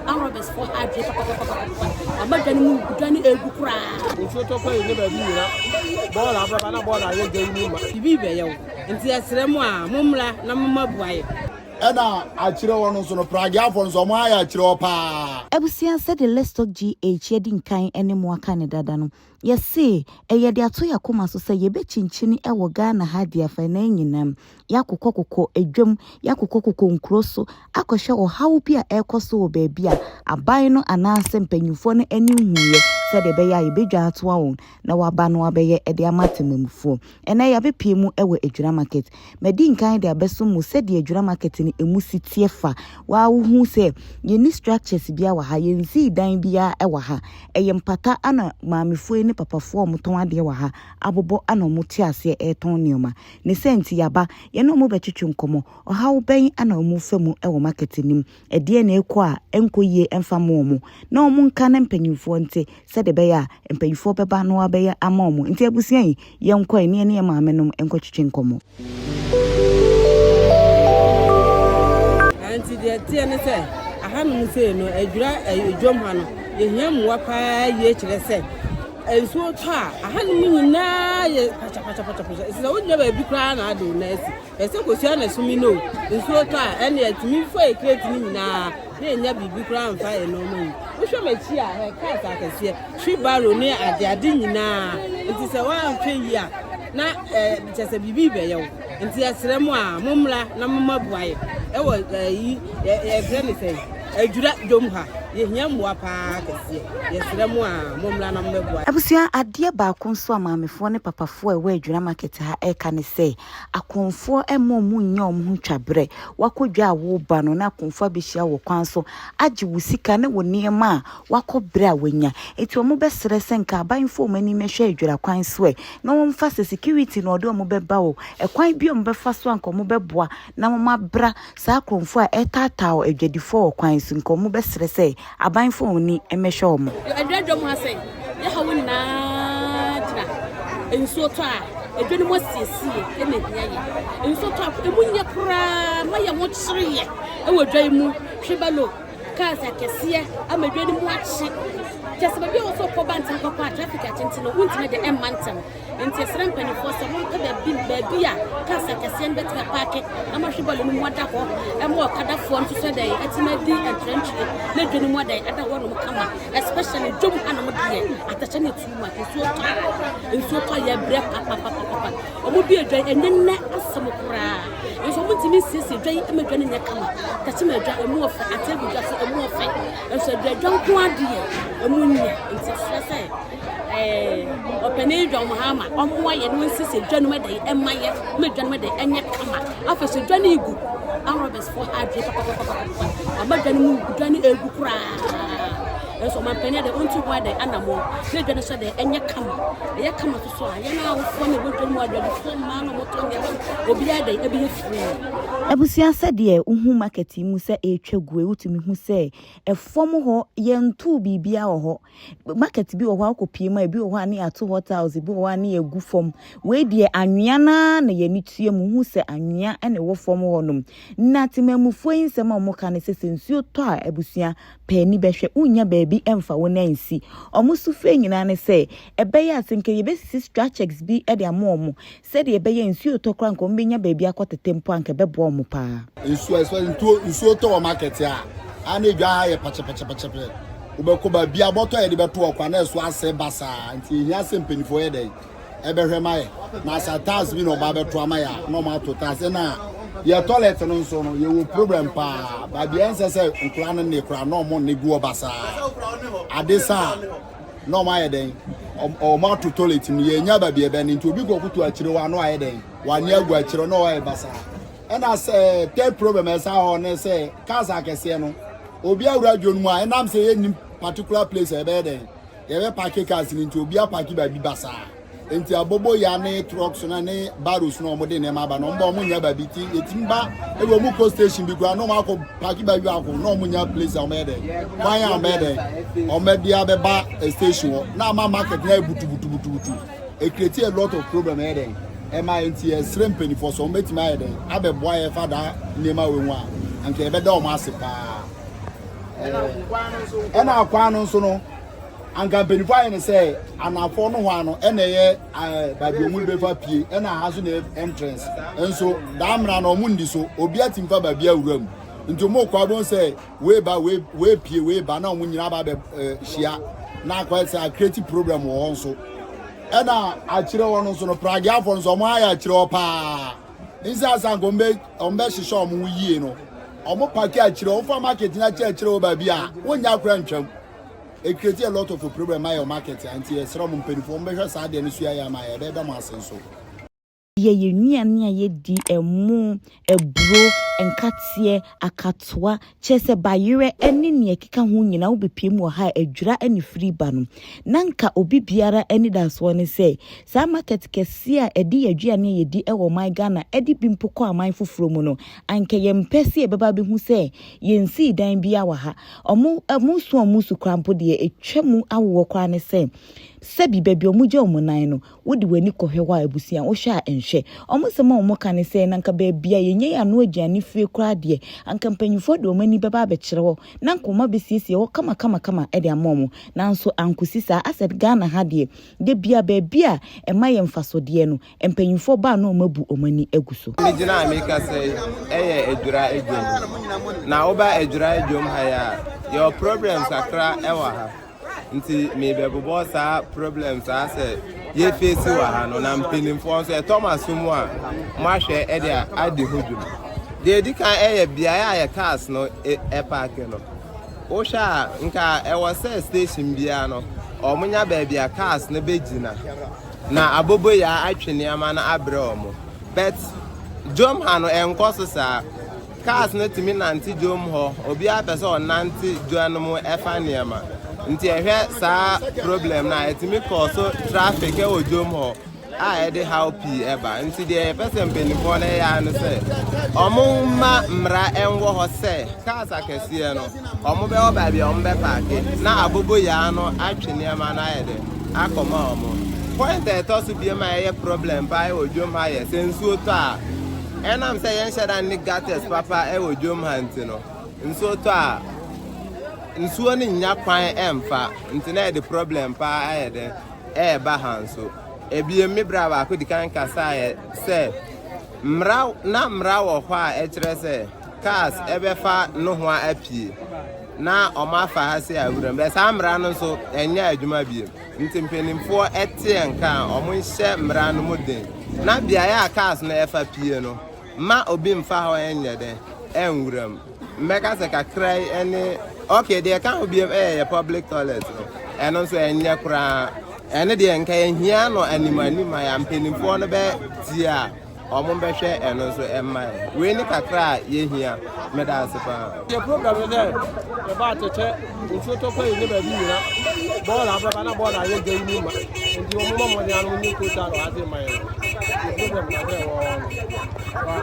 Armed robbers foɔ ha adwene papapapapapa. Ama dwa no mu dwa no egu koraa. Nsuo tɔ kɔ yi ne baabi nyina bɔɔla abɛba na bɔɔla ayɛ dwa yi mu ma. Biribi rebɛyɛ wo nti yɛsrɛ mo a mommra na mommɛboa yɛn. Ɛna akyire hɔ no nso no prageafoɔ nso wɔn ayɛ akyire hɔ paa. Abusua sɛdeɛ Let's Talk GH adi nkan ne mo aka no dada no, yɛse ɛyɛ de ato yɛakoma so sɛ yɛbɛkyinkyini wɔ Ghana ha de afanan nyinam, yɛakokɔkokɔ dwam, yɛakokɔkokɔ nkuro so akɔhwɛ ɔhaw bi a ɛrekɔ so wɔ baabi a aban no anaasɛ mpanyinfoɔ no ani nhuiɛ sɛdeɛ ɛbɛyɛ a yɛbɛdwa atoa wɔn na wɔaba no abɛyɛ de ama atemammufoɔ. Ɛnnɛ yɛabɛpue mu wɔ Adwira Market. Madi nkan de abɛsom mo sɛdeɛ Adwira Market no ɛmu si teɛ fa. Wo ara wohu sɛ yɛnni structures biara wɔ ha, yɛnsii dan biara wɔ ha. Ɛyɛ mpata na maamefoɔ yi ne papafoɔ a wɔtɔn adeɛ wɔ ha abobɔ na wɔte aseɛ retɔn nneɛma. Ne saa nti yɛaba, yɛne wɔn rebɛtwetwe nkɔmmɔ. Ɔhaw bɛn na wɔrefa mu wɔ market no mu? Ɛdeɛn na ɛrekɔ a ɛnkɔ yie mfa mma wɔn? Na wɔnka na mpanimfoɔ nte sɛdeɛ ɛbɛyɛ a mpanimfoɔ bɛba na wɔabɛyɛ ama wɔn. Nti abusua yi, yɛnkɔ ɛ ne yɛne yɛn maamenom nkɔtwetwe nkɔmmɔ. Nti deɛ ɛteɛ ne sɛ, ahanom sei no, adwira dwom ha no, yɛhia mmoa paa yie kyerɛ sɛ nsuo tɔ a, ahanom nyinaa yɛ pakyapachapachapakya. Ɛsɛ sɛ wogyina baabi koraa na ade wo nan asi. Ɛsɛ kosua na sumi no nsuo tɔ a, ɛne ɛtumi fa yɛ kreti no nyinaa na ɛnya biribi koraa mfa yɛ nneɛma yi. Wohwɛ m'akyi a, ɛ cars akɛseɛ, wheelbarrow ne ade ade nyinaa. Nti sɛ woanhwɛ yie a, na ɛ kyɛ sɛ biribi bɛyɛ wo. Nti yɛsrɛ mo a, mommra na mommaboa yɛ ɛwɔ ɛyi yɛfrɛ ne sɛn adwira dwom ha. Yɛhia mmoa paa kɛseɛ. Yɛsrɛ mo a, mommra na mommɛboa. Abusua, adeɛ baako nso a maamefoɔ ne papafoɔ a ɛwɔ Adwira Market ha reka ne sɛ, Akorɔmfoɔ mma wɔn nnya wɔn ho twa berɛ. Woakɔ dwa a woreba no na akorɔmfoɔ abɛhyia wo wɔ kwan so agye wo sika ne wo nneɛma a woakɔ berɛ a woanya. Enti wɔbɛsrɛ sɛ nka aban mfa wɔn ani mmɛhwɛ adwira kwan so ɛ na wɔmfa sɛ security na wɔde wɔn bɛba o, ɛkwan bi a wɔbɛfa so a nka wɔbɛboa na wɔabra saa akorɔmfoɔ a ɛretaataa adwadifoɔ wɔ kwan so nka wɔbɛsrɛ sɛ aban mfa wɔn ani mmɛhwɛ wɔn. Adwira dwam ha sɛ yɛhaw nyinaa gyina nsuo tɔ a edwa no mu asiesie na ehia yɛ. Nsuo tɔ a emu nyɛ koraa ma yɛn ho kyere yɛ wɔ dwa yi mu. Hwebalo, cars akɛseɛ ama dwa no mu akye. Kyɛ sɛ baabi a wɔsɛ ɔkɔ ba ntɛm kɔkɔ a traffic akye nti no wontumi de ɛmma ntɛm. Nti yɛsrɛ mpanimfoɔ sɛ wɔmpɛ baabi baabi a cars akɛseɛ no bɛtumi apaake ama hwebalo no mu ada hɔ ɛma ɔkadafoɔ nso sɛ dɛn atumi adi ntrɛntrɛ na dwa no mu adɛn ada hɔ nom kama especially dwom hanom deɛ atɛkyɛ ne too much nsuo tɔ a nsuo tɔ yɛ brɛ papapapapa wɔn bi adwa ɛnyɛ nnɛ asɛm koraa nso wɔn ntumi nsiesie dwa yi ɛma dwa no nyɛ kama tɛkyɛ ma adwa ɛmu ɔfɛ atɛbu dwa so ɛmu ɔfɛ nso adwa adwa nko adeɛ ɛmu nyɛ nti ɛsrɛ sɛ ɛɛ ɔpanin dwa wɔn ha ama wɔn ayɛ no nsiesie dwa no mu ɛdɛ ɛma yɛ ma dwa no mu ɛdɛ ɛnyɛ kama afɛ so dwa no egu arobɛs fo ha adwene papapapapa ama dwa no mu dwa no egu koraa nso ɔmampanin de ɔntu ho adɛn anammɔn na dwa no so dɛn ɛnyɛ kama ɛyɛ kama so so a yɛn awofoɔ ne ɛwɔ dwa no mu adwadifoɔ mmaa no wɔtɔ nneɛma obiara dɛn ɛbɛyɛ free. Abusua sɛdeɛ wohu market yi mu sɛ ɛretwa gu yi wotumi hu sɛ ɛfam hɔ yɛntoo biribiara wɔ hɔ. Market bi wɔ hɔ a wokɔpie mu a ebi wɔ hɔ a ne yɛato hɔ tiles ebi wɔ hɔ a ne yɛagu fam. Wei deɛ anwea no ara na yɛn ani tua mu wohu sɛ anwea na ɛwɔ fam hɔnom. Na temanmufoɔ yi nsɛm a wɔka ne sɛ sɛ nsuo tɔ a abusua pɛ ani bɛhwɛ, wonnya baabi mfa wo nan nsi. Wɔn sufrɛ nyinaa ne sɛ, ɛbɛyɛ a sɛ nka yɛbɛsisi structures bi de ama wɔn sɛdeɛ ɛbɛyɛ nsuo retɔ koraa nka wɔbɛnya baabi akɔtetɛ mpo a nka ɛbɛboa wɔn paa. Nsuo especially ntuo nsuo tɔ wɔ market a a na edwa ha yɛ pɛkyɛpɛkyɛpɛkyɛpɛ wobɛkɔ baabi a bɔtɔ a yɛde bɛto hɔ koraa na ɛso asɛe basaa nti ehia sɛ mpanimfoɔ yɛ dɛn ɛbɛhwɛ ma yɛ na sɛ tiles bi na ɔba abɛto ama yɛ a na ɔmo ato tiles ɛna yɛ toilet no nso no yɛwɔ problem paa baabi a ɛnsɛ sɛ nkora no ne koraa na ɔmo ne gu hɔ basaa ade saa na ɔmo ayɛ dɛn ɔmo ato toilet no yɛnya baabi ɛbɛn nti obi kɔ koto akyire hɔ ano ayɛ dɛn wane agu akyire na ɔyɛ basaa ɛna sɛ third problem ɛsa hɔ ne sɛ cars akɛseɛ no obi awura dwo no mu a ɛnam sɛ yɛnnim particular place a ɛbɛyɛ dɛn Yɛbɛ paake cars no nti obi apaake baabi basaa nti abobo ya ne trucks no ne barrows no wɔn de nneɛma aba no wɔn ba wɔn nya baabi ti yɛtumi ba ebi wɔn kɔ station bi koraa na wɔn akɔ paake baabi baako na wɔn nya place a wɔn yɛ dɛ kwan a wɔn yɛ dɛ wɔn bɛ de abɛba eh, station hɔ na ama market na yɛ butubutubutubutu ekreti a lot of problem yɛ dɛ ɛma nti yɛsrɛ mpanimfoɔ so wɔn bɛtumi ayɛ dɛ abɛboa yɛ fa daa nneɛma wɔ mu a anka yɛbɛda wɔn ase paa. Ɛna akwan no nso no, anka mpanyinfoɔ ayɛ no sɛ anafoɔ no hɔ ano ɛna ɛyɛ ɛɛ baabi wɔn bɛfa pie, ɛna ha nso na ɛyɛ entrance. Nso daa mmara no wɔn ndi so, obi atim fa baabi awura mu. Nti wɔn kɔ abɔn sɛ wei ba wei wei pie wei ba na wɔn nyinaa ba bɛ ɛɛ hyia na akɔyɛ sɛ akreti problem wɔ hɔ nso. Ɛna akyerɛ hɔ no nso no pragiafoɔ nso wɔn ayɛ akyerɛ hɔ paa. Nsi asa nka wɔn bɛ wɔn bɛ hyehyɛ wɔn ho yie no. Wɔn paki akyerɛ wɔn fa market na akyerɛ akyerɛ wɔ baabi a wɔn nya akora ntwam. Ekreti a lot of problem ayɛ market a nti yɛsrɛ wɔn mpanyinfoɔ wɔn bɛhwɛ saa adeɛ no so yɛ ama yɛ ɛbɛda mo ase nso. Yɛ yɛn nnuane a yɛdi, ɛmo, aburo, nkateɛ, akatoa, kyerɛ sɛ bayerɛ ne nea ɛkeka ho nyinaa wobɛpue mu wɔ ha a adwira ne firi ba no. Na nka obi biara anidasoɔ ne sɛ saa market kɛseɛ a ɛde yɛn aduane a yɛdi wɔ ɔman Ghana de bi mpo kɔ aman foforɔ mu no, anka yɛmpɛ sɛ yɛbɛba abɛhu sɛ yɛnsii dan biara wɔ ha. Wɔn, wɔn su a wɔsu koraa mpo deɛ ɛtwa mu awoɔ koraa ne sɛ sɛbi baabi a wɔgya wɔn nan no, Wode w'ani kɔhwɛ hɔ a, abusua, wohwɛ a ɛnhwɛ. Wɔn nsɛm a wɔka ne sɛ, na anka baabi a yɛnya yɛn ano aduane fire koraa deɛ, anka mpanimfoɔ de wɔn ani bɛba abɛkyerɛ hɔ, na anka wɔabɛsiesie hɔ kamakamakama de ama wɔn. Nanso ankɔsi saa. Asɛ Ghana ha deɛ, da biara baabi a ɛma yɛn mfasodeɛ no, mpanimfoɔ ba a na wɔabu wɔn ani agu so. Megyina a mekasa yi yɛ Adwira Adwom. Na woba Adwira Adwom ha yi a, yɛwɔ problems kakra wɔ ha. Nti mebɛbobɔ saa problems a sɛ yɛ face wɔ ha no na mpanimfoɔ nso ɛtɔ mo aso mu a moahwɛ ɛde adi ho dwuma. Deɛ ɛdi kan ɛyɛ beaeɛ a yɛ cars no ɛpaake no. Wohwɛ a nka ɛwɔ sɛ station biara no wɔnya baabi a cars no bɛgyina na aboboyaa atwe nneɛma no abrɛ wɔn. But dwom ha no ɛnkɔ so saa. Cars no tumi nante dwom hɔ, obiara pɛ sɛ ɔnante dwa no mu ɛfa nneɛma. Nti ɛhwɛ saa problem no a ɛtumi kɔ so traffic ɛwɔ dwom hɔ a ɛde haw pii ɛba. Nti deɛ yɛpɛ sɛ mpanimfoɔ no ɛyɛ ara ne sɛ ɔmo mma mmara ɛnwɔ hɔ sɛ cars akɛseɛ no ɔmo bɛwɔ baabi a ɔmo bɛpaake na aboboyaa no atwe nneɛma no ayɛ dɛ akɔma ɔmo. Point a ɛtɔ so biom a ɛyɛ problem paa ɛwɔ dwom ha yɛ sɛ nsuo tɔ a Ɛnam sɛ yɛnhyɛ da nni gutters papa wɔ dwom ha nti no, nsuo tɔ a, nsuo no nnya kwan mfa, nti na ɛde problem paa ayɛ dɛn ɛreba ha nso. Ebiem, me bra baako di kan kasaeɛ sɛ mmara na mmara wɔ hɔ a ɛkyerɛ sɛ cars ɛbɛfa nohoa apue na wɔn afa ha sɛ awuram bɛ saa mmara no nso ɛnyɛ adwuma biem. Nti mpanimfoɔ teɛ nka a wɔnhyɛ mmara no mu den na beaeɛ a cars no ɛfa pie no mma obi mfa hɔ nyɛ dɛn ɛnwura mu. Mmɛka sɛ kakra yi ɛne okay deɛ ɛka ho biom ɛyɛ yɛ public toilet no ɛno nso ɛnyɛ koraa ɛno deɛ nka yɛhia no anim anim a yɛ mpanimfoɔ no bɛtie a Ɔmo bɛhwɛ ɛno nso ɛmma yɛn. Wei ne kakra a yɛhia. Meda ase paa. Yɛ program no sɛ yɛba atɛkyɛ nsuo tɔ kɔ yi ne baabi nyina bɔɔl abɛba na bɔɔl ayɛ gya yi mu ma nti wɔn mɔ mmɔden ano nye kota no ase ma yɛn yɛ program na sɛ wɔ hɔ no.